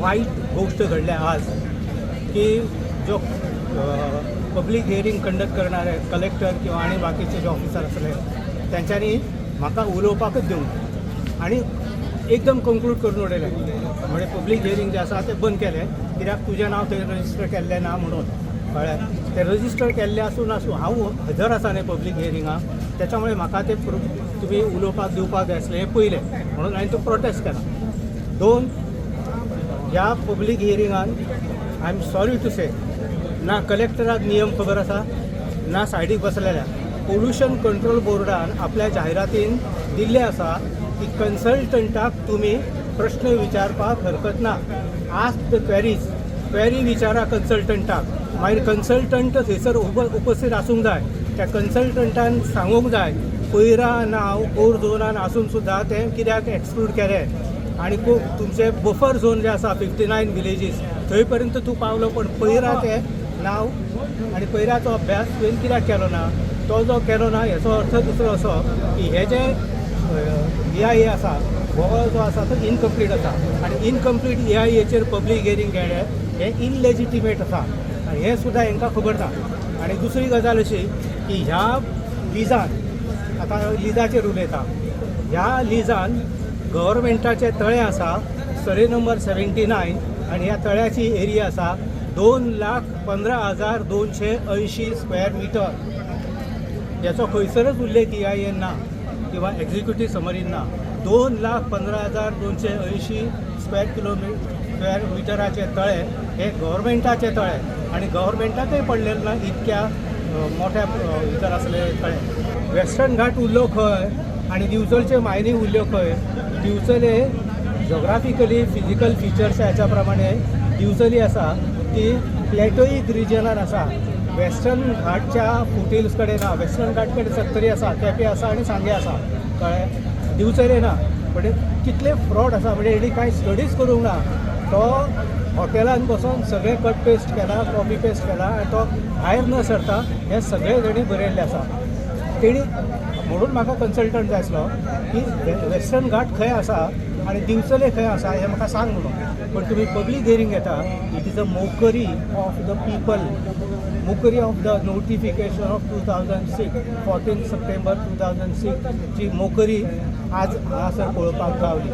वायट गोश्ट घडल्या आज की जो पब्लीक हियरींग कंडक्ट करणारे कलेक्टर किंवा आनी बाकीचे जे ऑफिसर आसले, तेंच्यांनी म्हाका उलोवपाकच दिवंक आनी एकदम कंक्लूड करून उडयलें. म्हणजे पब्लीक हियरींग जें आसा तें बंद केलें, कित्याक तुजें नांव थंय रजिस्टर केल्लें ना म्हणून. कळ्ळें? तें रजिस्टर केल्लें आसूं नासूं, हांव हजर आसा न्ही पब्लीक हियरिंगाक, त्याच्यामुळे म्हाका ते तुमी उलोवपाक दिवपाक जाय आसलें, हें पयलें म्हणून हांवें तो प्रोटेस्ट केला. दोन, ह्या public हियरिंगान, I am sorry to say, ना कलेक्टराक नियम खबर आसा, ना सायडीक बसलेल्या. पोल्युशन कंट्रोल बोर्डान आपल्या जाहिरातीन दिल्लें आसा की कन्सल्टंटाक तुमी प्रश्न विचारपाक हरकत ना. Ask the queries. Query विचारा कन्सल्टंटाक. मागीर कन्सल्टंट थंयसर उपस्थित आसूंक जाय. त्या कन्सल्टंटान सांगूंक जाय, पयरा नांव कोर झोनान आसून सुद्दां तें कित्याक एक्सक्लूड केलें आनी खूब तुमचे बफर झोन जे आसा, 59 विलेजीस, थंय पर्यंत तूं पावलो, पण पयरा तें नांव आनी पयराचो अभ्यास तुवें कित्याक केलो ना? तो जो केलो ना, हेचो अर्थ दुसरो असो की हे जे ईआयए आसा, हो जो आसा तो इनकम्प्लीट आसा आनी इनकम्प्लीट ईआयएचेर पब्लीक हियरींग घेणें हें इनलेजिटिमेट आसा आनी हें सुद्दां हांकां खबर ना. आनी दुसरी गजाल अशी की ह्या लिजान, आतां लिजाचेर उलयता, ह्या लिजान गव्हर्मेंटाचें तळें आसा, सर्वे नंबर 79, आनी ह्या तळ्याची एरिया आसा 2,15,280 स्क्वेअर मिटर. याचो खंयसरच उल्लेख ईआयएन ना किंवा एक्झिक्युटीव समरीन ना. 2,15,280 स्क्वेअर मिटराचे तळे हे गव्हर्मेंटाचे तळे आनी गव्हर्मेंटाकय पडलेलें ना इतक्या मोठ्या भितर आसलेले तळे. वेस्टर्न घाट उरलो खंय आनी दिवचलचे मायनींग उरल्यो खंय? दिवचले जोग्राफिकली, फिजिकल फिचर्स ह्याच्या प्रमाणे दिवचली आसा ती प्लॅटोईक रिजनान आसा. वेस्टर्न घाटच्या फुटहिल्स कडेन ना. वेस्टर्न घाट कडेन सत्तरी आसा, केपें आसा आनी सांगें आसा. कळ्ळें? दिवचले ना. म्हणजे कितले फ्रॉड आसा! म्हणजे हेणी कांय स्टडीज करूंक ना. तो हॉटेलान बसोन सगळें कट पेस्ट केला, कॉपी पेस्ट केला आनी तो भायर न सरता हें सगळें तेणी बरयल्लें आसा. तेणी म्हणून म्हाका कन्सल्टंट जाय आसलो की वेस्टर्न घाट खंय आसा आनी दिवचले खंय आसा हें म्हाका सांग म्हणून. पण तुमी पब्लीक हियरींग घेता, it is a mockery of the people, mockery of the notification of 2006, 14 September 2006ची mockery आज हांगासर पळोवपाक गावली.